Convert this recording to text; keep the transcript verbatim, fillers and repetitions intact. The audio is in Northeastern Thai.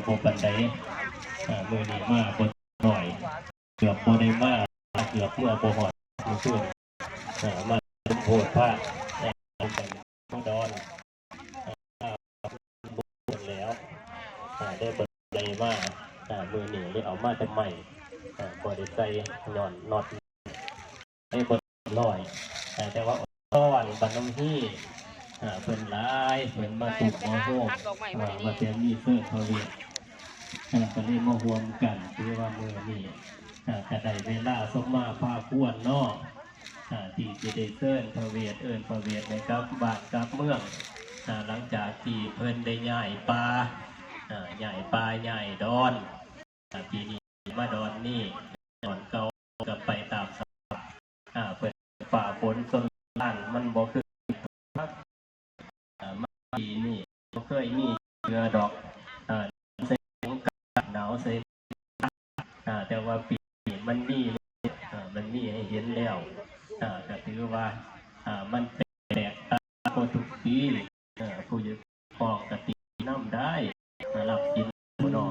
บ่ปานใด อ่า มื้อนี้มาบ่น้อย เกือบบ่ได้มา เกือบเมือบ่ฮอดมื้อคืน อ่า มาสมโภชพระ อ่า กันมาดอน อ่า แล้ว อ่า ได้บ่ได้มา อ่า มื้อนี้เลยเอามาแต่ไม้ อ่า บ่ได้ใส่ย้อนน็อต ได้บ่น้อย อ่า แต่ว่าตอนบัดน้องฮี่ อ่า เพิ่นหลาย เพิ่นมาตุ่มมาโฮม อ่า มาเตรียมมีเสิร์ชพระเวท อ่า ก็เลยมาร่วมกัน ถือว่ามื้อนี้ อ่า ก็ได้เวลาสมมาพาควรเนาะ อ่า ที่จะได้เสิร์ชพระเวท เอิ้นพระเวทให้กลับบ้านกลับเมือง อ่า หลังจากที่เพิ่นได้ย้ายป่า อ่า ย้ายป่าย้ายดอน อ่า ปีนี้มาดอนนี่ ดอนเก่าก็ไปตามสภาพ อ่า เพิ่นฝ่าฝนจนล้านมันบ่คือพัก อ่า มาปีนี้บ่เคยมีเทื่อดอก อ่า ใส่สงกรานต์หนาวใส่ อ่า แต่ว่าปีนี้มันมี อ่า มันมีให้เห็นแล้ว อ่า ก็ถือว่า อ่า มันแปลกตากว่าทุกปี อ่า ผู้ใหญ่ปองกะตินำได้ มารับกินบ่น้อ